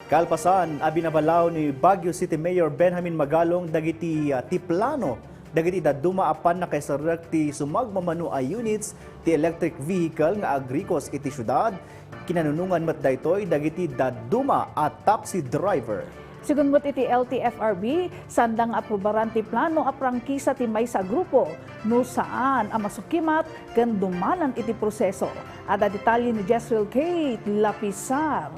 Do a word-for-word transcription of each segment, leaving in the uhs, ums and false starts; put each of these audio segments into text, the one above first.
Kalpasan a binabalaw ni Baguio City Mayor Benjamin Magalong dagiti, ah, ti plano dagiti dadduma a pannakaiserrek ti sumagmamano a units ti electric vehicle nga agrikos iti siudad, kinanunongan met daytoy dagiti dadduma a taxi driver. Sigun met iti L T F R B, sanda nga aprubaran ti plano a prangkisa ti maysa a grupo no saan a masukimat ken dumanan iti proseso. Adda detalye ni Jezreel Kate Lapisar.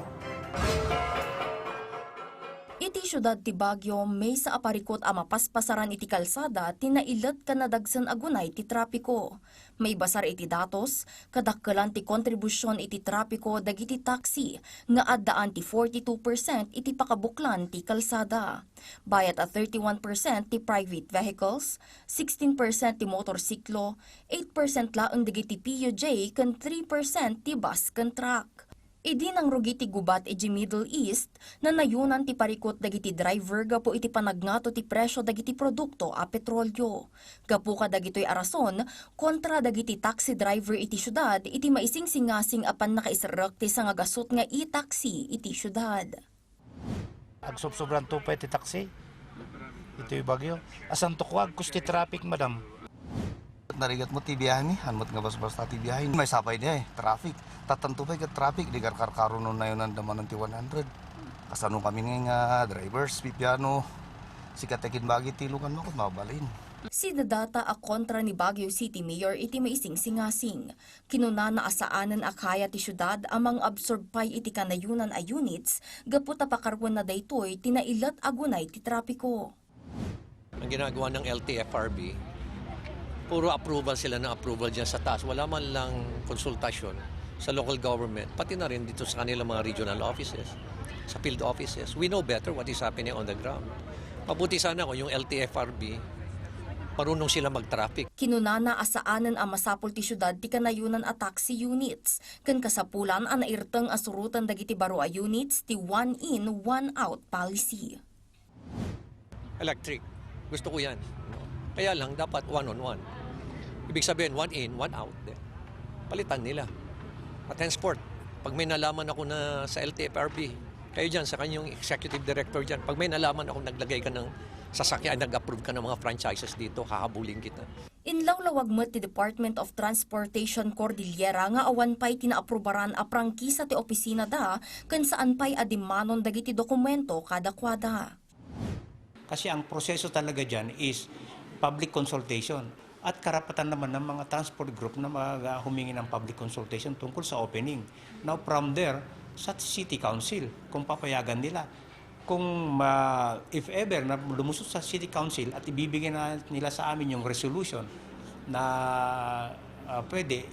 Iti siudad ti Baguio, maysa a parikut a mapaspasaran iti kalsada ti nailet ken nadagsen a gunay ti trapiko. Maibasar iti datos, kadakkelan ti kontribusion iti trapiko dagiti taxi nga addaan ti forty-two percent iti pakabuklan ti kalsada. Bayat a thirty-one percent ti private vehicles, sixteen percent ti motorsiklo, eight percent laeng dagiti P U J ken three percent ti bus ken truck. Idi nangrugi ti gubat idiay Middle East, nanayonan ti parikut dagiti driver gapu iti panagngato ti presio dagiti produkto a petrolio. Gapu kadagitoy a rason, kontra dagiti taxi driver iti siudad iti maisingsingasing a pannakaiserrek ti sangagasut nga e-taxi iti siudad. Agsubsobranto pay ti taxi. Itoy Baguio. Asanto kua agkus ti traffic, madam? Narigat mo ti biyahe mi, han met nga basbasta ti biyahe. Maysa pay di ay, traffic. Tatanto pay ket traffic, di karkarkaro no nayonan damanan ti one hundred. Kasano kami nga drivers, pipiano, sika ti kinbagi ti lukan mo, ket mabalin. Sida data a kontra ni Baguio City Mayor iti maisingsingasing. Kinunana a saanen a kaya ti siudad a mangabsorb pay iti kanayonan a units gapu ta pakaruenna daytoy ti nailet a gunay ti trapiko. Ang ginagawa ng L T F R B, puro approval sila ng approval dyan sa taas. Wala man lang konsultasyon sa local government, pati na rin dito sa kanilang mga regional offices, sa field offices. We know better what is happening on the ground. Mabuti sana kung yung L T F R B, marunong sila mag-traffic. Kinunana a saanen a masapul ti siudad ti kanayonan a taxi units, ken kasapulan a nairteng a suroten dagiti baro a units ti one in, one out policy. Electric. Gusto ko yan. No? Kaya lang, dapat one on one. Ibig sabihin, one in, one out. Di. Palitan nila. At henceforth, pag may nalaman ako na sa L T F R B, kayo dyan, sa kanyang executive director dyan, pag may nalaman ako naglagay ka ng sasakyan, nag-approve ka ng mga franchises dito, hahabulin kita. Inlawlawag met ti Department of Transportation Cordillera nga awan pay ti naaprubaran a prangkisa ti opisina da ken saan pay a dimmanon dagiti dokumento kadakuada. Kasi ang proseso talaga dyan is public consultation. At karapatan naman ng mga transport group na mag-, ah, humingi ng public consultation tungkol sa opening. Now, from there, sa city council, kung papayagan nila. Kung ma-, if ever na lumusot sa city council at ibibigay na nila sa amin yung resolution na, ah, pwede,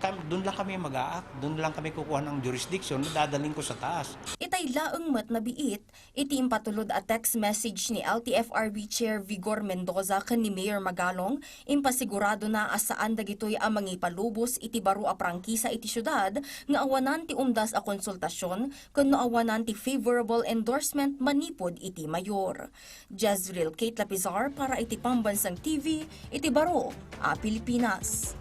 kam-, doon lang kami mag-a-act, doon lang kami kukuha ng jurisdiction na dadalhin ko sa taas. Itay laeng met nabiit, iti impatulod a text message ni L T F R B Chair Vigor Mendoza ken ni Mayor Magalong, impasiguradona a saan dagitoy a mangipalubos iti baro a prangkisa iti siudad nga awanan ti umdas a konsultasion ken no awanan ti favorable endorsement manipud iti mayor. Jezreel Kate Lapizar para iti Pambansang T V iti baro a Pilipinas.